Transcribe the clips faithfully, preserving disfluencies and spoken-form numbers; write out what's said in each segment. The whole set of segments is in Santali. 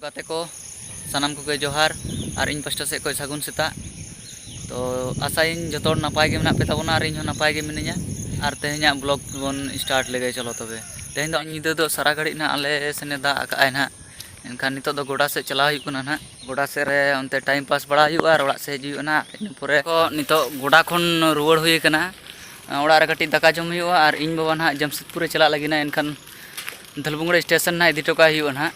ᱜᱟᱛᱮ ᱠᱚ, ᱥᱟᱱᱟᱢ ᱠᱚᱜᱮ ᱡᱚᱦᱟᱨ, ᱟᱨ ᱤᱧ ᱯᱟᱥᱴᱟ ᱥᱮᱫ ᱠᱷᱚᱱ ᱥᱟᱹᱜᱩᱱ ᱥᱮᱛᱟᱜ᱾ ᱛᱚ, ᱟᱥᱟᱭᱟᱹᱧ ᱡᱚᱛᱚ ᱦᱚᱲ ᱱᱟᱯᱟᱭ ᱜᱮ ᱢᱮᱱᱟᱜ ᱯᱮ ᱛᱟᱵᱚᱱᱟ ᱟᱨ ᱤᱧ ᱦᱚᱸ ᱱᱟᱯᱟᱭ ᱜᱮ ᱢᱤᱱᱟᱹᱧᱟ᱾ ᱟᱨ ᱛᱮᱦᱮᱧᱟᱜ ᱵᱞᱚᱜ ᱵᱚᱱ ᱥᱴᱟᱨᱴ ᱞᱮᱜᱮ, ᱪᱚᱞᱚ ᱛᱚᱵᱮ᱾ ᱛᱮᱦᱮᱧ ᱫᱚ ᱧᱤᱫᱟᱹ ᱫᱚ ᱥᱟᱨᱟ ᱜᱷᱟᱹᱲᱤᱡ ᱱᱟᱦᱟᱜ ᱟᱞᱮ ᱥᱮᱱᱮ ᱫᱟᱜ ᱟᱠᱟᱫᱼᱟᱭ ᱱᱟᱦᱟᱜ, ᱮᱱᱠᱷᱟᱱ ᱱᱤᱛᱚᱜ ᱫᱚ ᱜᱚᱰᱟ ᱥᱮᱫ ᱪᱟᱞᱟᱣ ᱦᱩᱭᱩᱜ ᱠᱟᱱᱟ ᱱᱟᱦᱟᱜ᱾ ᱜᱚᱰᱟ ᱥᱮᱫ ᱨᱮ ᱚᱱᱛᱮ ᱴᱟᱭᱤᱢ ᱯᱟᱥ ᱵᱟᱲᱟ ᱦᱩᱭᱩᱜᱼᱟ ᱟᱨ ᱚᱲᱟᱜ ᱥᱮᱫ ᱦᱤᱡᱩᱜ ᱦᱩᱭᱩᱜᱼᱟ ᱱᱟᱦᱟᱜ᱾ ᱤᱱᱟᱹ ᱯᱚᱨᱮ ᱠᱚ ᱱᱤᱛᱚᱜ ᱜᱚᱰᱟ ᱠᱷᱚᱱ ᱨᱩᱣᱟᱹᱲ ᱦᱩᱭ ᱟᱠᱟᱱᱟ᱾ ᱚᱲᱟᱜ ᱨᱮ ᱠᱟᱹᱴᱤᱡ ᱫᱟᱠᱟ ᱡᱚᱢ ᱦᱩᱭᱩᱜᱼᱟ ᱟᱨ ᱤᱧ ᱵᱟᱵᱟ ᱱᱟᱦᱟᱜ ᱡᱟᱢᱥᱮᱫᱽᱯᱩᱨ ᱮ ᱪᱟᱞᱟᱜ ᱞᱟᱹᱜᱤᱫ ᱱᱟᱦᱟᱜ, ᱮᱱᱠᱷᱟᱱ ᱫᱷᱟᱞᱵᱷᱩᱝᱜᱲᱟ ᱥᱴᱮᱥᱚᱱ ᱱᱟᱦᱟᱜ ᱤᱫᱤ ᱦᱚᱴᱚ ᱠᱟᱜ ᱦᱩᱭᱩᱜᱼᱟ ᱱᱟᱦᱟᱜ᱾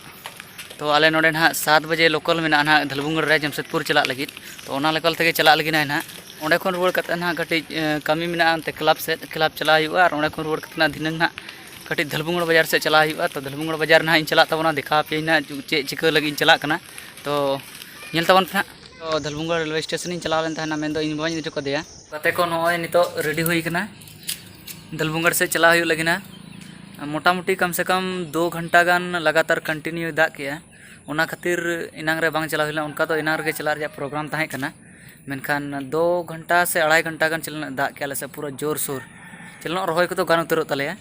ᱛᱚ, ᱟᱞᱮ ᱱᱚᱰᱮ ᱱᱟᱦᱟᱜ ᱥᱟᱛ ᱵᱟᱡᱮ ᱞᱳᱠᱟᱞ ᱢᱮᱱᱟᱜᱼᱟ ᱱᱟᱦᱟᱜ ᱫᱷᱟᱞᱵᱷᱩᱝᱜᱲᱟ ᱨᱮ ᱡᱟᱢᱥᱮᱫᱽᱯᱩᱨ ᱪᱟᱞᱟᱜ ᱞᱟᱹᱜᱤᱫ᱾ ᱛᱚ, ᱚᱱᱟ ᱞᱳᱠᱟᱞ ᱛᱮᱜᱮ ᱪᱟᱞᱟᱜ ᱞᱟᱹᱜᱤᱫ ᱱᱟᱦᱟᱜ᱾ ᱚᱸᱰᱮ ᱠᱷᱚᱱ ᱨᱩᱣᱟᱹᱲ ᱠᱟᱛᱮ ᱱᱟᱦᱟᱜ ᱠᱟᱹᱴᱤᱡ, ᱮ, ᱠᱟᱹᱢᱤ ᱢᱮᱱᱟᱜᱼᱟ, ᱚᱱᱛᱮ ᱠᱞᱟᱵᱽ ᱥᱮᱫ, ᱠᱞᱟᱵᱽ ᱪᱟᱞᱟᱜ ᱦᱩᱭᱩᱜᱼᱟ ᱟᱨ ᱚᱸᱰᱮ ᱠᱷᱚᱱ ᱨᱩᱣᱟᱹᱲ ᱠᱟᱛᱮ ᱱᱟᱦᱟᱜ ᱫᱷᱤᱱᱟᱹᱝ ᱱᱟᱦᱟᱜ ᱠᱟᱹᱴᱤᱡ ᱫᱷᱟᱞᱵᱷᱩᱝᱜᱲᱟ ᱵᱟᱡᱟᱨ ᱥᱮᱫ ᱪᱟᱞᱟᱜ ᱦᱩᱭᱩᱜᱼᱟ᱾ ᱛᱚ, ᱫᱷᱟᱞᱵᱷᱩᱝᱜᱲᱟ ᱵᱟᱡᱟᱨ ᱱᱟᱦᱟᱜ ᱤᱧ ᱪᱟᱞᱟᱜ ᱛᱟᱵᱚᱱᱟ, ᱫᱮᱠᱷᱟᱣ ᱟᱯᱮᱭᱟᱹᱧ ᱱᱟᱦᱟᱜ ᱪᱮᱫ ᱪᱤᱠᱟᱹ ᱞᱟᱹᱜᱤᱫ ᱤᱧ ᱪᱟᱞᱟᱜ ᱠᱟᱱᱟ᱾ ᱛᱚ, ᱧᱮᱞ ᱛᱟᱵᱚᱱ ᱯᱮ ᱱᱟᱦᱟᱜ᱾ ᱛᱚ, ᱫᱷᱟᱞᱵᱷᱩᱝᱜᱲᱟ ᱨᱮᱞᱣᱮ ᱥᱴᱮᱥᱚᱱ ᱤᱧ ᱪᱟᱞᱟᱣ ᱞᱮᱱ ᱛᱟᱦᱮᱱᱟ, ᱢᱮᱱᱫᱚ ᱤᱧ ᱵᱟᱵᱟᱧ ᱤᱫᱤ ᱦᱚᱴᱚ ᱠᱟᱫᱮᱭᱟ᱾ ᱜᱟᱛᱮ ᱠᱚ, ᱱᱚᱜᱼᱚᱭ ᱱᱤᱛᱚᱜ ᱨᱮᱰᱤ ᱦᱩᱭ ᱠᱟᱱᱟ, ᱫᱷᱟᱞᱵᱷᱩᱝᱜᱲᱟ ᱥᱮᱫ ᱪᱟᱞᱟᱣ ᱦᱩᱭᱩᱜ ᱞᱟᱹᱜᱤᱫ ᱱᱟ᱾ ᱢᱚᱴᱟᱢᱩᱴᱤ ᱠᱚᱢ ᱥᱮ ᱠᱚᱢ ᱫᱩ ᱜᱷᱚᱱᱴᱟ ᱜᱟᱱ ᱞᱟᱜᱟᱛᱟᱨ ᱠᱚᱱᱴᱤᱱᱤᱭᱩ ᱫᱟᱜ ᱠᱮᱜᱼᱟ᱾ ᱚᱱᱟ ᱠᱷᱟᱹᱛᱤᱨ ᱮᱱᱟᱝ ᱨᱮ ᱵᱟᱝ ᱪᱟᱞᱟᱣ ᱦᱩᱭ ᱞᱮᱱᱟ᱾ ᱚᱱᱠᱟ ᱫᱚ ᱮᱱᱟᱝ ᱨᱮᱜᱮ ᱪᱟᱞᱟᱜ ᱨᱮᱭᱟᱜ ᱯᱨᱳᱜᱨᱟᱢ ᱛᱟᱦᱮᱸ ᱠᱟᱱᱟ, ᱢᱮᱱᱠᱷᱟᱱ ᱫᱩ ᱜᱷᱚᱱᱴᱟ ᱥᱮ ᱟᱲᱟᱭ ᱜᱷᱚᱱᱴᱟ ᱜᱟᱱ ᱪᱟᱞᱟᱣ ᱫᱟᱜ ᱠᱮᱜᱼᱟ ᱟᱞᱮ ᱥᱮᱫ ᱯᱩᱨᱟᱹ ᱡᱳᱨᱥᱳᱨ᱾ ᱪᱟᱞᱟᱣ ᱨᱚᱦᱚᱭ ᱠᱚᱫᱚ ᱜᱟᱱ ᱩᱛᱟᱹᱨᱚᱜ ᱛᱟᱞᱮᱭᱟ᱾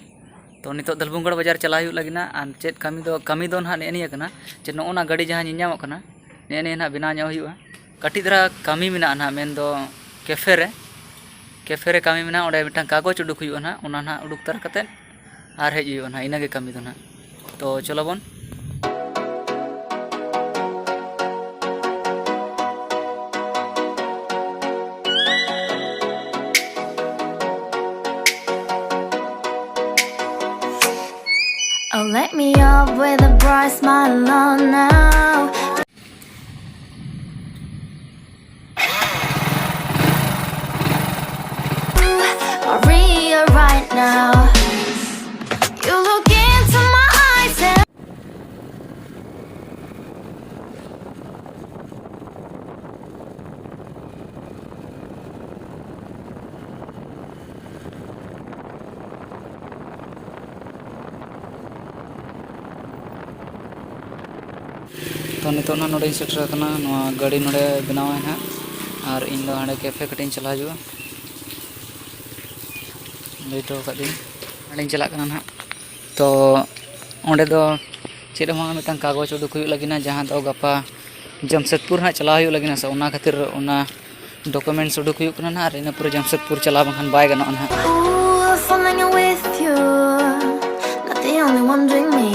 ᱛᱚ, ᱱᱤᱛᱚᱜ ᱫᱷᱟᱞᱵᱷᱩᱝᱜᱲᱟ ᱵᱟᱡᱟᱨ ᱪᱟᱞᱟᱣ ᱦᱩᱭᱩᱜ ᱞᱟᱹᱜᱤᱫ ᱱᱟ᱾ ᱟᱨ ᱪᱮᱫ ᱠᱟᱹᱢᱤ ᱫᱚ, ᱠᱟᱹᱢᱤ ᱫᱚ ᱱᱟᱦᱟᱜ ᱱᱮᱜᱼᱮ ᱱᱤᱭᱟᱹ ᱠᱟᱱᱟ, ᱡᱮ ᱱᱚᱜᱼᱚ ᱱᱟ ᱜᱟᱹᱰᱤ ᱡᱟᱦᱟᱸ ᱧᱮᱞ ᱧᱟᱢᱚᱜ ᱠᱟᱱᱟ, ᱱᱮᱜᱼᱮ ᱱᱤᱭᱟᱹ ᱱᱟᱦᱟᱜ ᱵᱮᱱᱟᱣ ᱧᱚᱜ ᱦᱩᱭᱩᱜᱼᱟ᱾ ᱠᱟᱹᱴᱤᱡ ᱫᱷᱟᱨᱟ ᱠᱟᱹᱢᱤ ᱢᱮᱱᱟᱜᱼᱟ ᱱᱟᱦᱟᱜ, ᱢᱮᱱᱫᱚ ᱠᱮᱯᱷᱮ ᱨᱮ, ᱠᱮᱯᱷᱮ ᱨᱮ ᱠᱟᱹᱢᱤ ᱢᱮᱱᱟᱜᱼᱟ᱾ ᱚᱸᱰᱮ ᱢᱤᱫᱴᱟᱝ ᱠᱟᱜᱚᱡᱽ ᱩᱰᱩᱠ ᱦᱩᱭᱩᱜᱼᱟ ᱱᱟᱦᱟᱜ, ᱚᱱᱟ ᱱᱟᱦᱟᱜ ᱩᱰᱩᱠ ᱛᱟᱨᱟ ᱠᱟᱛᱮᱫ ᱟᱨ ᱦᱮᱡ ᱦᱩᱭᱩᱜᱼᱟ ᱱᱟᱦᱟᱜ, ᱤᱱᱟᱹᱜᱮ ᱠᱟᱹᱢᱤ ᱫᱚ ᱱᱟᱦᱟᱜ᱾ ᱛᱚ, ᱪᱚᱞᱚ ᱵᱚᱱ᱾ Oh, let me up with a bright smile on now. Maria, right now. You look into my eyes and ᱛᱚ, ᱱᱤᱛᱚᱜ ᱱᱟᱜ ᱱᱚᱰᱮᱧ ᱥᱮᱴᱮᱨ ᱟᱠᱟᱱᱟ᱾ ᱱᱚᱣᱟ ᱜᱟᱹᱰᱤ ᱱᱚᱰᱮ ᱵᱮᱱᱟᱣᱟᱭ ᱱᱟᱜ, ᱟᱨ ᱤᱧ ᱫᱚ ᱦᱟᱸᱰᱮ ᱠᱮᱯᱷᱮ ᱠᱟᱹᱴᱤᱡ ᱤᱧ ᱪᱟᱞᱟᱣ ᱦᱤᱡᱩᱜᱼᱟ᱾ ᱞᱟᱹᱭ ᱦᱚᱴᱚ ᱟᱠᱟᱫ ᱫᱩᱧ, ᱦᱟᱸᱰᱮᱧ ᱪᱟᱞᱟᱜ ᱠᱟᱱᱟ ᱱᱟᱜ᱾ ᱛᱚ, ᱚᱸᱰᱮ ᱫᱚ ᱪᱮᱫ ᱦᱚᱸ ᱵᱟᱝ, ᱢᱤᱫᱴᱟᱝ ᱠᱟᱜᱚᱡᱽ ᱩᱰᱩᱠ ᱦᱩᱭᱩᱜ ᱞᱟᱹᱜᱤᱫ ᱱᱟ, ᱡᱟᱦᱟᱸ ᱫᱚ ᱜᱟᱯᱟ ᱡᱟᱢᱥᱮᱫᱽᱯᱩᱨ ᱦᱟᱸᱜ ᱪᱟᱞᱟᱣ ᱦᱩᱭᱩᱜ ᱞᱟᱹᱜᱤᱫ ᱱᱟ, ᱥᱮ ᱚᱱᱟ ᱠᱷᱟᱹᱛᱤᱨ ᱚᱱᱟ ᱰᱚᱠᱩᱢᱮᱱᱴᱥ ᱩᱰᱩᱠ ᱦᱩᱭᱩᱜ ᱠᱟᱱᱟ ᱱᱟᱦᱟᱜ, ᱟᱨ ᱤᱱᱟᱹ ᱯᱚᱨᱮ ᱡᱟᱢᱥᱮᱫᱽᱯᱩᱨ ᱪᱟᱞᱟᱣ ᱵᱟᱝᱠᱷᱟᱱ ᱵᱟᱭ ᱜᱟᱱᱚᱜᱼᱟ ᱱᱟᱦᱟᱜ᱾ Ooh, falling in with you. Not the only one doing me.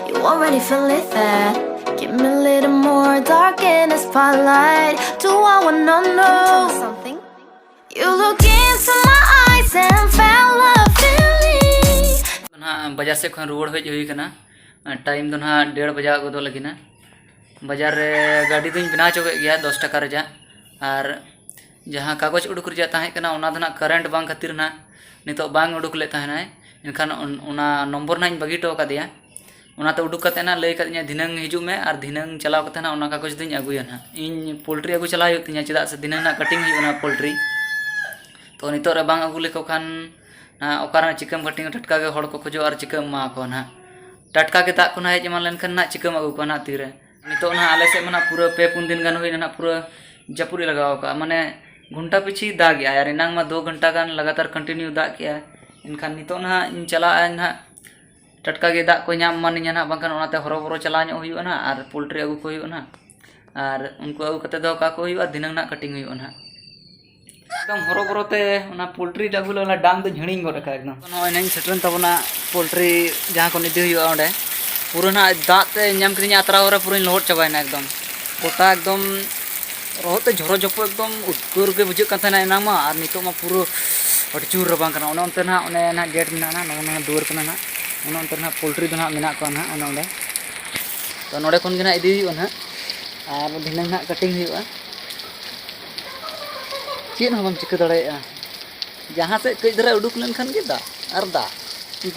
You already feel it there. Give me a little more dark in the spotlight. Do I wanna know? Can you tell me something? You look into my eyes and felt love in me. ᱱᱟᱦᱟᱜ ᱵᱟᱡᱟᱨ ᱥᱮᱫ ᱠᱷᱚᱱ ᱨᱩᱣᱟᱹᱲ ᱦᱮᱡ ᱦᱩᱭ ᱠᱟᱱᱟ᱾ ᱴᱟᱭᱤᱢ ᱫᱚ ᱱᱟᱦᱟᱜ ᱰᱮᱲ ᱵᱟᱡᱟᱣ ᱜᱚᱫᱚᱜ ᱞᱟᱹᱜᱤᱫ ᱱᱟ᱾ ᱵᱟᱡᱟᱨ ᱨᱮ ᱜᱟᱹᱰᱤ ᱫᱚᱧ ᱵᱮᱱᱟᱣ ᱦᱚᱪᱚ ᱠᱮᱫ ᱜᱮᱭᱟ ᱫᱚᱥ ᱴᱟᱠᱟ ᱨᱮᱭᱟᱜ, ᱟᱨ ᱡᱟᱦᱟᱸ ᱠᱟᱜᱚᱡᱽ ᱩᱰᱩᱠ ᱨᱮᱭᱟᱜ ᱛᱟᱦᱮᱸ ᱠᱟᱱᱟ, ᱚᱱᱟ ᱫᱚ ᱱᱟᱦᱟᱜ ᱠᱟᱨᱮᱱᱴ ᱵᱟᱝ ᱠᱷᱟᱹᱛᱤᱨ ᱱᱟᱦᱟᱜ ᱱᱤᱛᱚᱜ ᱵᱟᱝ ᱩᱰᱩᱠ ᱞᱮᱫ ᱛᱟᱦᱮᱱᱟᱭ᱾ ᱮᱱᱠᱷᱟᱱ ᱚᱱ- ᱚᱱᱟ ᱱᱚᱢᱵᱚᱨ ᱱᱟᱦᱟᱜ ᱤᱧ ᱵᱟᱹᱜᱤ ᱦᱚᱴᱚ ᱟᱠᱟᱫᱮᱭᱟ᱾ ᱚᱱᱟᱛᱮ ᱩᱰᱩᱠ ᱠᱟᱛᱮ ᱱᱟᱦᱟᱜ ᱞᱟᱹᱭ ᱟᱠᱟᱫᱤᱧᱟ, "ᱫᱷᱤᱱᱟᱹᱝ ᱦᱤᱡᱩᱜ ᱢᱮ ᱟᱨ ᱫᱷᱤᱱᱟᱹᱝ ᱪᱟᱞᱟᱣ ᱠᱟᱛᱮ ᱱᱟᱦᱟᱜ ᱚᱱᱟ ᱠᱟᱜᱚᱡᱽ ᱫᱚᱧ ᱟᱹᱜᱩᱭᱟ ᱱᱟᱦᱟᱜ᱾ ᱤᱧ ᱯᱳᱞᱴᱨᱤ ᱟᱹᱜᱩ ᱪᱟᱞᱟᱣ ᱦᱩᱭᱩᱜ ᱛᱤᱧᱟ, ᱪᱮᱫᱟᱜ ᱥᱮ ᱫᱷᱤᱱᱟᱹᱝ ᱱᱟᱦᱟᱜ ᱠᱟᱴᱤᱝ ᱦᱩᱭᱩᱜᱼᱟ ᱱᱟᱦᱟᱜ ᱯᱳᱞᱴᱨᱤ᱾ ᱛᱚ ᱱᱤᱛᱚᱜ ᱨᱮ ᱵᱟᱝ ᱟᱹᱜᱩ ᱞᱮᱠᱚ ᱠᱷᱟᱱ ᱱᱟᱦᱟᱜ ᱚᱠᱟ ᱨᱮ ᱪᱤᱠᱟᱹᱢ ᱠᱟᱴᱤᱝᱟ? ᱴᱟᱴᱠᱟ ᱜᱮ ᱦᱚᱲ ᱠᱚ ᱠᱷᱚᱡᱚᱜᱼᱟ ᱟᱨ ᱪᱤᱠᱟᱹᱢ ᱮᱢᱟ ᱠᱚᱣᱟ ᱱᱟᱦᱟᱜ? ᱴᱟᱴᱠᱟ ᱜᱮ ᱫᱟᱜ ᱠᱚ ᱱᱟᱦᱟᱜ ᱦᱮᱡ ᱮᱢᱟᱱ ᱞᱮᱱᱠᱷᱟᱱ ᱱᱟᱦᱟᱜ ᱪᱤᱠᱟᱹᱢ ᱟᱹᱜᱩ ᱠᱚᱣᱟ ᱱᱟᱦᱟᱜ ᱛᱤᱨᱮ?" ᱱᱤᱛᱚᱜ ᱱᱟᱦᱟᱜ ᱟᱞᱮ ᱥᱮᱫ ᱢᱟ ᱱᱟᱦᱟᱜ ᱯᱩᱨᱟᱹ ᱯᱮ ᱯᱩᱱ ᱫᱤᱱ ᱜᱟᱱ ᱦᱩᱭᱱᱟ ᱱᱟᱦᱟᱜ ᱯᱩᱨᱟᱹ ᱡᱟᱹᱯᱩᱫ ᱮ ᱞᱟᱜᱟᱣ ᱟᱠᱟᱫᱼᱟ, ᱢᱟᱱᱮ ᱜᱷᱚᱱᱴᱟ ᱯᱤᱪᱷᱤ ᱫᱟᱜᱮᱜᱼᱟᱭ, ᱟᱨ ᱮᱱᱟᱝ ᱢᱟ ᱫᱩ ᱜᱷᱚᱱᱴᱟ ᱜᱟᱱ ᱞᱟᱜᱟᱛᱟᱨ ᱠᱚᱱᱴᱤᱱᱤᱭᱩ ᱫᱟᱜ ᱠᱮᱜᱼᱟᱭ᱾ ᱮᱱᱠᱷᱟᱱ ᱱᱤᱛᱚᱜ ᱱᱟᱦᱟᱜ ᱤᱧ ᱪᱟᱞᱟᱜᱼᱟ ᱱᱟᱦᱟᱜ, ᱴᱟᱴᱠᱟ ᱜᱮ ᱫᱟᱜ ᱠᱚ ᱧᱟᱢ ᱮᱢᱟᱱᱤᱧᱟ ᱱᱟᱦᱟᱜ, ᱵᱟᱝᱠᱷᱟᱱ ᱚᱱᱟᱛᱮ ᱦᱚᱨᱚᱵᱚᱨᱚ ᱪᱟᱞᱟᱣ ᱧᱚᱜ ᱦᱩᱭᱩᱜᱼᱟ ᱱᱟᱦᱟᱜ, ᱟᱨ ᱯᱳᱞᱴᱨᱤ ᱟᱹᱜᱩ ᱠᱚ ᱦᱩᱭᱩᱜᱼᱟ ᱱᱟᱦᱟᱜ, ᱟᱨ ᱩᱱᱠᱩ ᱟᱹᱜᱩ ᱠᱟᱛᱮ ᱫᱚᱦᱚ ᱠᱟᱠᱚ ᱦᱩᱭᱩᱜᱼᱟ, ᱫᱷᱤᱱᱟᱹᱝ ᱱᱟᱦᱟᱜ ᱠᱟᱴᱤᱝ ᱦᱩᱭᱩᱜᱼᱟ ᱱᱟᱦᱟᱜ᱾ ᱮᱠᱫᱚᱢ ᱦᱚᱨᱚᱵᱚᱨᱚ ᱛᱮ ᱚᱱᱟ ᱯᱳᱞᱴᱨᱤ ᱟᱹᱜᱩ ᱞᱟᱹᱜᱤᱫ ᱰᱟᱝ ᱫᱚᱧ ᱦᱤᱲᱤᱧ ᱜᱚᱫ ᱟᱠᱟᱫᱼᱟ ᱮᱠᱫᱚᱢ᱾ ᱱᱚᱜᱼᱚᱭ ᱱᱟᱦᱟᱜ ᱤᱧ ᱥᱮᱴᱮᱨᱮᱱ ᱛᱟᱵᱚᱱᱟ ᱯᱳᱞᱴᱨᱤ ᱡᱟᱦᱟᱸ ᱠᱷᱚᱱ ᱤᱫᱤ ᱦᱩᱭᱩᱜᱼᱟ ᱚᱸᱰᱮ᱾ ᱯᱩᱨᱟᱹ ᱱᱟᱦᱟᱜ ᱫᱟᱜ ᱛᱮ ᱧᱟᱢ ᱠᱤᱫᱤᱧᱟ, ᱟᱛᱨᱟ ᱦᱚᱨ ᱨᱮ ᱯᱩᱨᱟᱹᱧ ᱞᱚᱦᱚᱫ ᱪᱟᱵᱟᱭᱮᱱᱟ ᱮᱠᱫᱚᱢ᱾ ᱜᱚᱴᱟ ᱮᱠᱫᱚᱢ ᱨᱚᱦᱚᱫ ᱛᱮ ᱡᱷᱚᱨᱚ ᱡᱷᱚᱯᱚ ᱮᱠᱫᱚᱢ ᱩᱫᱽᱜᱟᱹᱨ ᱜᱮ ᱵᱩᱡᱷᱟᱹᱜ ᱠᱟᱱ ᱛᱟᱦᱮᱱᱟ ᱮᱱᱟᱝ ᱢᱟ, ᱟᱨ ᱱᱤᱛᱚᱜ ᱢᱟ ᱯᱩᱨᱟᱹ ᱟᱹᱰᱤ ᱡᱳᱨ ᱨᱟᱵᱟᱝ ᱠᱟᱱᱟ᱾ ᱚᱱᱮ ᱚᱱᱛᱮ ᱱᱟᱦᱟᱜ, ᱚᱱᱮ ᱱᱟᱦᱟᱜ ᱜᱮᱴ ᱢᱮᱱᱟᱜᱼᱟ ᱱᱟᱦᱟᱜ, ᱱᱚᱜᱼᱚ ᱱᱚᱣᱟ ᱫᱩᱣᱟᱹᱨ ᱠᱟᱱᱟ ᱱᱟᱦᱟᱜ, ᱚᱱᱮ ᱚᱱᱛᱮ ᱱᱟᱦᱟᱜ ᱯᱳᱞᱴᱨᱤ ᱫᱚ ᱱᱟᱦᱟᱜ ᱢᱮᱱᱟᱜ ᱠᱚᱣᱟ ᱱᱟᱦᱟᱜ ᱚᱱᱮ ᱚᱸᱰᱮ᱾ ᱛᱚ ᱱᱚᱸᱰᱮ ᱠᱷᱚᱱ ᱜᱮ ᱱᱟᱦᱟᱜ ᱤᱫᱤ ᱦᱩᱭᱩᱜᱼᱟ ᱱᱟᱦᱟᱜ, ᱟᱨ ᱫᱷᱤᱱᱟᱹᱝ ᱱᱟᱦᱟᱜ ᱠᱟᱴᱤᱝ ᱦᱩᱭᱩᱜᱼᱟ᱾ ᱪᱮᱫ ᱦᱚᱸ ᱵᱟᱢ ᱪᱤᱠᱟᱹ ᱫᱟᱲᱮᱭᱟᱜᱼᱟ, ᱡᱟᱦᱟᱸ ᱥᱮᱫ ᱠᱟᱹᱡ ᱫᱷᱟᱨᱟ ᱩᱰᱩᱠ ᱞᱮᱱᱠᱷᱟᱱ ᱜᱮ ᱫᱟᱜ ᱟᱨ ᱫᱟᱜ,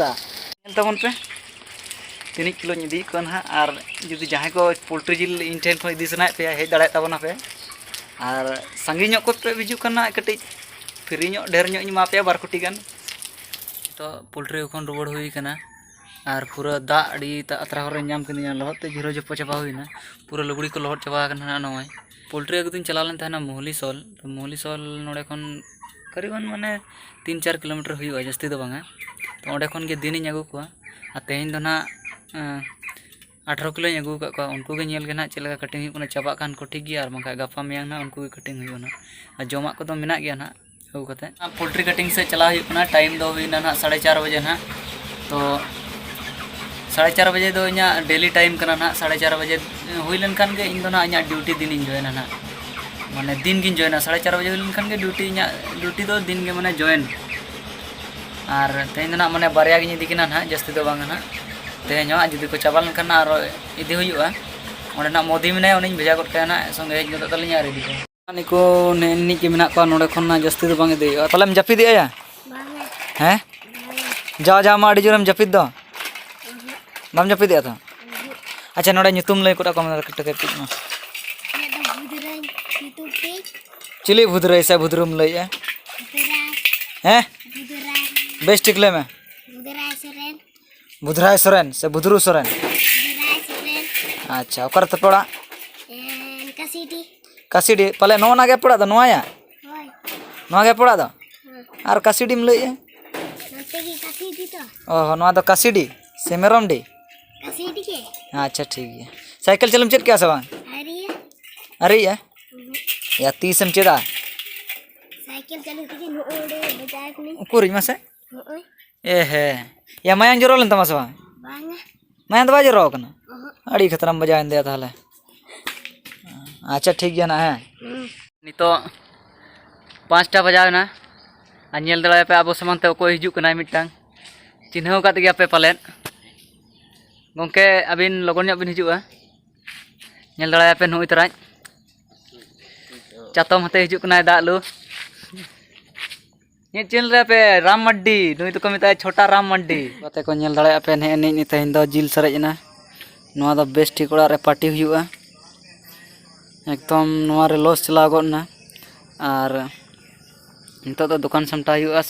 ᱫᱟᱜ᱾ ᱧᱮᱞ ᱛᱟᱵᱚᱱ ᱯᱮ ᱛᱤᱱᱟᱹᱜ ᱠᱤᱞᱳᱧ ᱤᱫᱤᱭᱮᱫ ᱠᱚᱣᱟ ᱱᱟᱦᱟᱜ, ᱟᱨ ᱡᱩᱫᱤ ᱡᱟᱦᱟᱸᱭ ᱠᱚ ᱯᱳᱞᱴᱨᱤ ᱡᱤᱞ ᱤᱧ ᱴᱷᱮᱱ ᱠᱷᱚᱱ ᱤᱫᱤ ᱥᱟᱱᱟᱭᱮᱫ ᱯᱮᱭᱟ, ᱦᱮᱡ ᱫᱟᱲᱮᱭᱟᱜ ᱛᱟᱵᱚᱱᱟ ᱯᱮ, ᱟᱨ ᱥᱟᱺᱜᱤᱧ ᱧᱚᱜ ᱠᱷᱚᱱ ᱯᱮ ᱦᱤᱡᱩᱜ ᱠᱟᱱᱟ, ᱠᱟᱹᱴᱤᱡ ᱯᱷᱨᱤ ᱧᱚᱜ, ᱰᱷᱮᱨ ᱧᱚᱜ ᱤᱧ ᱮᱢᱟ ᱯᱮᱭᱟ, ᱵᱟᱨ ᱠᱩᱴᱤ ᱜᱟᱱ᱾ ᱛᱚ ᱯᱳᱞᱴᱨᱤ ᱠᱷᱚᱱ ᱨᱩᱣᱟᱹᱲ ᱦᱩᱭ ᱠᱟᱱᱟ, ᱟᱨ ᱯᱩᱨᱟᱹ ᱫᱟᱜ ᱟᱹᱰᱤ ᱛᱟ-, ᱟᱛᱨᱟ ᱦᱚᱨ ᱨᱮ ᱧᱟᱢ ᱠᱤᱫᱤᱧᱟ, ᱞᱚᱦᱚᱫ ᱛᱮ ᱡᱷᱤᱨᱚ ᱡᱷᱚᱯᱚ ᱪᱟᱵᱟ ᱦᱩᱭᱱᱟ, ᱯᱩᱨᱟᱹ ᱞᱩᱜᱽᱲᱤ ᱠᱚ ᱞᱚᱦᱚᱫ ᱪᱟᱵᱟ ᱟᱠᱟᱱᱟ ᱱᱟᱦᱟᱜ᱾ ᱱᱚᱜᱼᱚᱭ ᱯᱳᱞᱴᱨᱤ ᱟᱹᱜᱩ ᱫᱚᱧ ᱪᱟᱞᱟᱣ ᱞᱮᱱ ᱛᱟᱦᱮᱱᱟ ᱢᱳᱦᱞᱤ ᱥᱚᱞ, ᱢᱳᱦᱞᱤ ᱥᱚᱞ ᱱᱚᱰᱮ ᱠᱷᱚᱱ ᱠᱟᱨᱤᱵᱟᱱ ᱢᱟᱱᱮ ᱛᱤᱱ ᱪᱟᱨ ᱠᱤᱞᱳᱢᱤᱴᱟᱨ ᱦᱩᱭᱩᱜᱼᱟ, ᱡᱟᱹᱥᱛᱤ ᱫᱚ ᱵᱟᱝᱟ᱾ ᱛᱚ ᱚᱸᱰᱮ ᱠᱷᱚᱱ ᱜᱮ ᱫᱤᱱᱤᱧ ᱟᱹᱜᱩ ᱠᱚᱣᱟ, ᱟᱨ ᱛᱮᱦᱮᱧ ᱫᱚ ᱱᱟᱦᱟᱜ, ᱮᱸ, ᱟᱴᱷᱨᱚ ᱠᱤᱞᱳᱧ ᱟᱹᱜᱩ ᱟᱠᱟᱫ ᱠᱚᱣᱟ᱾ ᱩᱱᱠᱩ ᱜᱮ ᱧᱮᱞ ᱜᱮ ᱱᱟᱦᱟᱜ ᱪᱮᱫ ᱞᱮᱠᱟ ᱠᱟᱴᱤᱝ ᱦᱩᱭᱩᱜ ᱠᱟᱱᱟ, ᱪᱟᱵᱟᱜ ᱠᱷᱟᱱ ᱠᱚ ᱴᱷᱤᱠ ᱜᱮᱭᱟ, ᱟᱨ ᱵᱟᱝᱠᱷᱟᱱ ᱜᱟᱯᱟ ᱢᱮᱭᱟᱝ ᱱᱟᱦᱟᱜ ᱩᱱᱠᱩ ᱜᱮ ᱠᱟᱴᱤᱝ ᱦᱩᱭᱩᱜᱼᱟ ᱱᱟᱦᱟᱜ᱾ ᱟᱨ ᱡᱚᱢᱟᱜ ᱠᱚᱫᱚ ᱢᱮᱱᱟᱜ ᱜᱮᱭᱟ ᱱᱟᱦᱟᱜ ᱟᱹᱜᱩ ᱠᱟᱛᱮ᱾ ᱯᱳᱞᱴᱨᱤ ᱠᱟᱴᱤᱝ ᱥᱮᱫ ᱪᱟᱞᱟᱣ ᱦᱩᱭᱩᱜ ᱠᱟᱱᱟ᱾ ᱴᱟᱭᱤᱢ ᱫᱚ ᱦᱩᱭᱱᱟ ᱱᱟᱦᱟᱜ ᱥᱟᱲᱮ ᱪᱟᱨ ᱵᱟᱡᱮ ᱱᱟᱦᱟᱜ᱾ ᱛᱚ ᱥᱟᱲᱮ ᱪᱟᱨ ᱵᱟᱡᱮ ᱫᱚ ᱤᱧᱟᱹᱜ ᱰᱮᱞᱤ ᱴᱟᱭᱤᱢ ᱠᱟᱱᱟ ᱱᱟᱦᱟᱜ᱾ ᱥᱟᱲᱮ ᱪᱟᱨ ᱵᱟᱡᱮ ᱦᱩᱭ ᱞᱮᱱᱠᱷᱟᱱ ᱜᱮ ᱤᱧ ᱫᱚ ᱱᱟᱦᱟᱜ ᱤᱧᱟᱹᱜ ᱰᱤᱭᱩᱴᱤ ᱫᱤᱱᱤᱧ ᱡᱚᱭᱮᱱᱟ ᱱᱟᱦᱟᱜ᱾ ᱢᱟᱱᱮ ᱫᱤᱱ ᱜᱤᱧ ᱡᱚᱭᱮᱱᱟ᱾ ᱥᱟᱲᱮ ᱪᱟᱨ ᱵᱟᱡᱮ ᱦᱩᱭ ᱞᱮᱱᱠᱷᱟᱱ ᱜᱮ ᱰᱤᱭᱩᱴᱤ, ᱤᱧᱟᱹᱜ ᱰᱤᱭᱩᱴᱤ ᱫᱚ ᱫᱤᱱ ᱜᱮ ᱢᱟᱱᱮ ᱡᱚᱭᱮᱱ᱾ ᱟᱨ ᱛᱮᱦᱮᱧ ᱫᱚ ᱱᱟᱦᱟᱜ ᱢᱟᱱᱮ ᱵᱟᱨᱭᱟ ᱜᱤᱧ ᱤᱫᱤ ᱠᱤᱱᱟ ᱱᱟᱦᱟᱜ, ᱡᱟᱹᱥᱛᱤ ᱫᱚ ᱵᱟᱝᱟ ᱱᱟᱦᱟᱜ᱾ ᱛᱮᱦᱮᱧ ᱦᱚᱸ ᱡᱩᱫᱤ ᱠᱚ ᱪᱟᱵᱟ ᱞᱮᱱᱠᱷᱟᱱ ᱱᱟᱦᱟᱜ ᱟᱨᱚ ᱤᱫᱤ ᱦᱩᱭᱩᱜᱼᱟ᱾ ᱚᱸᱰᱮ ᱱᱟᱦᱟᱜ ᱢᱳᱫᱤ ᱢᱮᱱᱟᱭᱟ, ᱩᱱᱤᱧ ᱵᱷᱮᱡᱟ ᱜᱚᱫ ᱠᱟᱭᱟ ᱱᱟᱦᱟᱜ, ᱥᱚᱸᱜᱮ ᱦᱮᱡ ᱜᱚᱫᱚᱜ ᱛᱟᱹᱞᱤᱧᱟ ᱟᱨ ᱤᱫᱤ ᱠᱚᱣᱟ᱾ ᱱᱤᱠᱩ ᱱᱮ-, ᱱᱤᱡ ᱜᱮ ᱢᱮᱱᱟᱜ ᱠᱚᱣᱟ, ᱱᱚᱰᱮ ᱠᱷᱚᱱ ᱱᱟᱦᱟᱜ ᱡᱟᱹᱥᱛᱤ ᱫᱚ ᱵᱟᱝ ᱤᱫᱤ ᱦᱩᱭᱩᱜᱼᱟ᱾ ᱯᱟᱞᱮᱢ ᱡᱟᱹᱯᱤᱫ ᱮᱫᱼᱟ ᱭᱟ? ᱵᱟᱝᱟ᱾ ᱦᱮᱸ? ᱵᱟᱝᱟ᱾ ᱡᱟᱣ ᱡᱟᱣ ᱢᱟ ᱟᱹᱰᱤ ᱡᱳᱨᱮᱢ ᱡᱟᱹᱯᱤᱫ ᱫᱚ᱾ ᱩᱦᱩᱸ᱾ ᱵᱟᱢ ᱡᱟᱹᱯᱤᱫ ᱮᱫᱼᱟ ᱛᱚ? ᱩᱦᱩᱸ᱾ ᱟᱪᱪᱷᱟ, ᱱᱚᱰᱮ ᱧᱩᱛᱩᱢ ᱞᱟᱹᱭ ᱠᱚᱨᱟ ᱠᱚ ᱢᱮ ᱠᱟᱹᱴᱤᱡ ᱠᱟᱹᱴᱤᱡ ᱢᱟ᱾ ᱤᱧᱟᱹᱜ ᱫᱚ ᱵᱩᱫᱷᱨᱟᱡᱽ ᱧᱩᱛᱩᱢ ᱛᱤᱧ᱾ ᱪᱤᱞᱤ ᱵᱩᱫᱷᱨᱟᱹᱭ ᱥᱮ ᱵᱩᱫᱷᱨᱩᱢ ᱞᱟᱹᱭᱮᱫᱼᱟ? ᱵᱩᱫᱷᱨᱟᱡᱽ᱾ ᱦᱮᱸ? ᱵᱩᱫᱷᱨᱟᱡᱽ᱾ ᱵᱮᱥ ᱴᱷᱤᱠ ᱞᱟᱹᱭ ᱢᱮ᱾ ᱵᱩᱫᱷᱨᱟᱡᱽ ᱥᱚᱨᱮᱱ᱾ ᱵᱩᱫᱷᱨᱟᱭ ᱥᱚᱨᱮᱱ ᱥᱮ ᱵᱩᱫᱷᱨᱩ ᱥᱚᱨᱮᱱ? ᱵᱩᱫᱷᱨᱟᱡᱽ ᱥᱚᱨᱮᱱ᱾ ᱟᱪᱪᱷᱟ, ᱚᱠᱟᱨᱮ ᱛᱟᱯᱮ ᱚᱲᱟᱜ? ᱮᱸ, ᱠᱟᱥᱤᱰᱤ᱾ ᱠᱟᱥᱤᱰᱤ, ᱯᱟᱞᱮ ᱱᱚᱜᱼᱚ ᱱᱟ ᱜᱮ ᱟᱯᱮ ᱚᱲᱟᱜ ᱫᱚ, ᱱᱚᱣᱟᱭᱟ? ᱦᱳᱭ᱾ ᱱᱚᱣᱟ ᱜᱮ ᱟᱯᱮ ᱚᱲᱟᱜ ᱫᱚ? ᱦᱮᱸ᱾ ᱟᱨ ᱠᱟᱥᱤᱰᱤᱢ ᱞᱟᱹᱭᱮᱫᱼᱟ? ᱱᱚᱛᱮ ᱜᱮ ᱠᱟᱥᱤᱰᱤ ᱛᱚ᱾ ᱚ ᱦᱚᱸ, ᱱᱚᱣᱟ ᱫᱚ ᱠᱟᱥᱤᱰᱤ ᱥᱮ ᱢᱮᱨᱚᱢᱰᱤ? ᱠᱟᱥᱤᱰᱤ ᱜᱮ᱾ ᱟᱪᱪᱷᱟ, ᱴᱷᱤᱠ ᱜᱮᱭᱟ᱾ ᱥᱟᱭᱠᱮᱞ ᱪᱟᱹᱞᱩᱢ ᱪᱮᱫ ᱠᱮᱜᱼᱟ ᱥᱮ ᱵᱟᱝ? ᱟᱹᱣᱨᱤᱭᱟ᱾ ᱟᱹᱣᱨᱤᱭᱟ? ᱩᱦᱩᱸ᱾ ᱭᱟ, ᱛᱤᱥᱮᱢ ᱪᱮᱫᱟ? ᱥᱟᱭᱠᱮᱞ ᱪᱟᱹᱞᱩ ᱛᱮᱜᱮ ᱱᱚᱜᱼᱚᱭ ᱚᱸᱰᱮ ᱵᱟᱡᱟᱣ ᱠᱟᱹᱱᱟᱹᱧ᱾ ᱩᱠᱩᱨᱤᱡ ᱢᱟᱥᱮ? ᱱᱚᱜᱼᱚᱭ᱾ ᱮ ᱦᱮ᱾ ᱭᱟ, ᱢᱟᱭᱟᱝ ᱡᱚᱨᱚ ᱞᱮᱱ ᱛᱟᱢᱟ ᱥᱮ ᱵᱟᱝ? ᱵᱟᱝᱟ᱾ ᱢᱟᱭᱟᱝ ᱫᱚ ᱵᱟᱭ ᱡᱚᱨᱚ ᱟᱠᱟᱱᱟ? ᱚᱦᱚᱸᱜ᱾ ᱟᱹᱰᱤ ᱠᱷᱟᱛᱨᱟᱢ ᱵᱟᱡᱟᱣᱮᱱ ᱛᱟᱭᱟ ᱛᱟᱦᱚᱞᱮ᱾ ᱟᱪᱪᱷᱟ, ᱴᱷᱤᱠ ᱜᱮᱭᱟ ᱱᱟᱜ, ᱦᱮᱸ᱾ ᱦᱩᱸ᱾ ᱱᱤᱛᱚᱜ ᱯᱟᱸᱪᱴᱟ ᱵᱟᱡᱟᱣ ᱮᱱᱟ, ᱟᱨ ᱧᱮᱞ ᱫᱟᱲᱮᱭᱟᱯᱮ ᱟᱵᱚ ᱥᱟᱢᱟᱝ ᱛᱮ ᱚᱠᱚᱭ ᱦᱤᱡᱩᱜ ᱠᱟᱱᱟᱭ ᱢᱤᱫᱴᱟᱝ᱾ ᱪᱤᱱᱦᱟᱹᱣ ᱟᱠᱟᱫ ᱜᱮᱭᱟᱯᱮ ᱯᱟᱞᱮᱫ᱾ ᱜᱚᱢᱠᱮ, ᱟᱹᱵᱤᱱ ᱞᱚᱜᱚᱱ ᱧᱚᱜ ᱵᱤᱱ ᱦᱤᱡᱩᱜᱼᱟ᱾ ᱧᱮᱞ ᱫᱟᱲᱮᱭᱟᱯᱮ ᱱᱩᱭ ᱛᱟᱨᱟᱡ᱾ ᱪᱟᱛᱚᱢ ᱟᱛᱮ ᱦᱤᱡᱩᱜ ᱠᱟᱱᱟᱭ ᱫᱟᱜ ᱞᱩ᱾ ᱤᱧᱟᱹᱜ channel ᱨᱮ ᱟᱯᱮ ᱨᱟᱢ ᱢᱟᱨᱰᱤ, ᱱᱩᱭ ᱫᱚᱠᱚ ᱢᱮᱛᱟᱭᱟ ᱪᱷᱳᱴᱟ ᱨᱟᱢ ᱢᱟᱨᱰᱤ᱾ ᱜᱟᱛᱮ ᱠᱚ, ᱧᱮᱞ ᱫᱟᱲᱮᱭᱟᱜ ᱯᱮ, ᱱᱮᱜᱼᱮ ᱱᱤᱡ ᱛᱮᱦᱮᱧ ᱫᱚ ᱡᱤᱞ ᱥᱟᱨᱮᱡ ᱮᱱᱟ᱾ ᱱᱚᱣᱟ ᱫᱚ ᱵᱮᱥ ᱴᱷᱤᱠ ᱚᱲᱟᱜ ᱨᱮ party ᱦᱩᱭᱩᱜᱼᱟ᱾ ᱮᱠᱫᱚᱢ ᱱᱚᱣᱟ ᱨᱮ loss ᱪᱟᱞᱟᱣ ᱜᱚᱫ ᱮᱱᱟ᱾ ᱟᱨ ᱱᱤᱛᱚᱜ ᱫᱚ ᱫᱚᱠᱟᱱ ᱥᱟᱢᱴᱟᱣ ᱦᱩᱭᱩᱜᱼᱟ,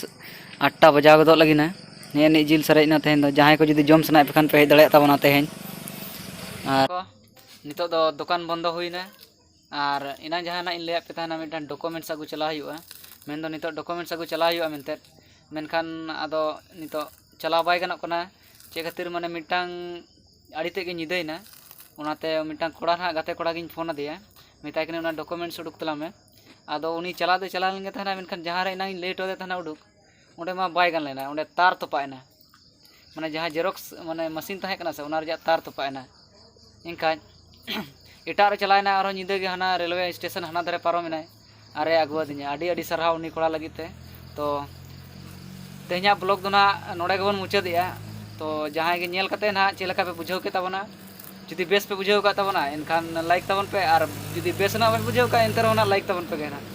ᱟᱴᱴᱟ ᱵᱟᱡᱟᱣ ᱜᱚᱫᱚᱜ ᱞᱟᱹᱜᱤᱫ ᱱᱟ᱾ ᱱᱮᱜᱼᱮ ᱱᱤᱡ ᱡᱤᱞ ᱥᱟᱨᱮᱡ ᱮᱱᱟ ᱛᱮᱦᱮᱧ ᱫᱚ᱾ ᱡᱟᱦᱟᱸᱭ ᱠᱚ ᱡᱩᱫᱤ ᱡᱚᱢ ᱥᱟᱱᱟᱭᱮᱫ ᱯᱮ ᱠᱷᱟᱱ ᱯᱮ ᱦᱮᱡ ᱫᱟᱲᱮᱭᱟᱜ ᱛᱟᱵᱚᱱᱟ ᱛᱮᱦᱮᱧ᱾ ᱟᱨ ᱱᱤᱛᱚᱜ ᱫᱚ ᱫᱚᱠᱟᱱ ᱵᱚᱱᱫᱚ ᱦᱩᱭᱱᱟ᱾ ᱟᱨ ᱮᱱᱟᱝ ᱡᱟᱦᱟᱱᱟᱜ ᱤᱧ ᱞᱟᱹᱭᱟᱫ ᱯᱮ ᱛᱟᱦᱮᱱᱟ, ᱢᱤᱫᱴᱟᱝ documents ᱟᱹᱜᱩ ᱪᱟᱞᱟᱣ ᱦᱩᱭᱩᱜᱼᱟ, ᱢᱮᱱᱫᱚ ᱱᱤᱛᱚᱜ documents ᱟᱹᱜᱩ ᱪᱟᱞᱟᱣ ᱦᱩᱭᱩᱜᱼᱟ ᱢᱮᱱᱛᱮ, ᱢᱮᱱᱠᱷᱟᱱ ᱟᱫᱚ ᱱᱤᱛᱚᱜ ᱪᱟᱞᱟᱣ ᱵᱟᱭ ᱜᱟᱱᱚᱜ ᱠᱟᱱᱟ᱾ ᱪᱮᱫ ᱠᱷᱟᱹᱛᱤᱨ? ᱢᱟᱱᱮ ᱢᱤᱫᱴᱟᱝ ᱟᱹᱰᱤ ᱛᱮᱫ ᱜᱮ ᱧᱤᱫᱟᱹᱭᱮᱱᱟ᱾ ᱚᱱᱟᱛᱮ ᱢᱤᱫᱴᱟᱝ ᱠᱚᱲᱟ ᱱᱟᱦᱟᱜ, ᱜᱟᱛᱮ ᱠᱚᱲᱟ ᱜᱤᱧ ᱯᱷᱳᱱ ᱟᱫᱮᱭᱟ, ᱢᱮᱛᱟᱭ ᱠᱟᱹᱱᱟᱹᱧ, "ᱚᱱᱟ ᱰᱚᱠᱩᱢᱮᱱᱴᱥ ᱩᱰᱩᱠ ᱛᱟᱞᱟᱝ ᱢᱮ᱾" ᱟᱫᱚ ᱩᱱᱤ ᱪᱟᱞᱟᱣ ᱫᱚ ᱪᱟᱞᱟᱣ ᱞᱮᱱ ᱜᱮ ᱛᱟᱦᱮᱱᱟ, ᱢᱮᱱᱠᱷᱟᱱ ᱡᱟᱦᱟᱸ ᱨᱮ ᱮᱱᱟᱝ ᱤᱧ ᱞᱟᱹᱭ ᱦᱚᱴᱚ ᱟᱫᱮ ᱛᱟᱦᱮᱱᱟ ᱩᱰᱩᱠ, ᱚᱸᱰᱮ ᱢᱟ ᱵᱟᱭ ᱜᱟᱱ ᱞᱮᱱᱟ, ᱚᱸᱰᱮ ᱛᱟᱨ ᱛᱚᱯᱟᱜ ᱮᱱᱟ᱾ ᱢᱟᱱᱮ ᱡᱟᱦᱟᱸ ᱡᱮᱨᱚᱠᱥ ᱢᱟᱱᱮ ᱢᱮᱥᱤᱱ ᱛᱟᱦᱮᱸ ᱠᱟᱱᱟ ᱥᱮ, ᱚᱱᱟ ᱨᱮᱭᱟᱜ ᱛᱟᱨ ᱛᱚᱯᱟᱜ ᱮᱱᱟ᱾ ᱮᱱᱠᱷᱟᱱ ᱮᱴᱟᱜ ᱨᱮ ᱪᱟᱞᱟᱣ ᱮᱱᱟ, ᱟᱨᱦᱚᱸ ᱧᱤᱫᱟᱹ ᱜᱮ ᱦᱟᱱᱟ ᱨᱮᱞᱣᱮ ᱥᱴᱮᱥᱚᱱ ᱦᱟᱱᱟ ᱫᱷᱟᱨᱮ ᱯᱟᱨᱚᱢ ᱮᱱᱟᱭ, ᱟᱨᱮ ᱟᱹᱜᱩᱣᱟᱫᱤᱧᱟ᱾ ᱟᱹᱰᱤ ᱟᱹᱰᱤ ᱥᱟᱨᱦᱟᱣ ᱩᱱᱤ ᱠᱚᱲᱟ ᱞᱟᱹᱜᱤᱫ ᱛᱮ᱾ ᱛᱚ ᱛᱮᱦᱮᱧᱟᱜ ᱵᱞᱚᱜ ᱫᱚ ᱱᱟᱦᱟᱜ ᱱᱚᱰᱮ ᱜᱮᱵᱚᱱ ᱢᱩᱪᱟᱹᱫᱮᱜᱼᱟ᱾ ᱛᱚ ᱡᱟᱦᱟᱸᱭ ᱜᱮ ᱧᱮᱞ ᱠᱟᱛᱮ ᱱᱟᱦᱟᱜ ᱪᱮᱫ ᱞᱮᱠᱟ ᱯᱮ ᱵᱩᱡᱷᱟᱹᱣ ᱠᱮᱫ ᱛᱟᱵᱚᱱᱟ, ᱡᱩᱫᱤ ᱵᱮᱥ ᱯᱮ ᱵᱩᱡᱷᱟᱹᱣ ᱠᱟᱜ ᱛᱟᱵᱚᱱᱟ ᱮᱱᱠᱷᱟᱱ ᱞᱟᱭᱤᱠ ᱛᱟᱵᱚᱱ ᱯᱮ, ᱟᱨ ᱡᱩᱫᱤ ᱵᱮᱥ ᱱᱟᱦᱟᱜ ᱵᱟᱯᱮ ᱵᱩᱡᱷᱟᱹᱣ ᱠᱟᱜᱼᱟ ᱮᱱᱛᱮ ᱨᱮᱦᱚᱸ ᱱᱟᱦᱟᱜ ᱞᱟᱭᱤᱠ ᱛᱟᱵᱚᱱ ᱯᱮ ᱜᱮ ᱱᱟᱦᱟᱜ᱾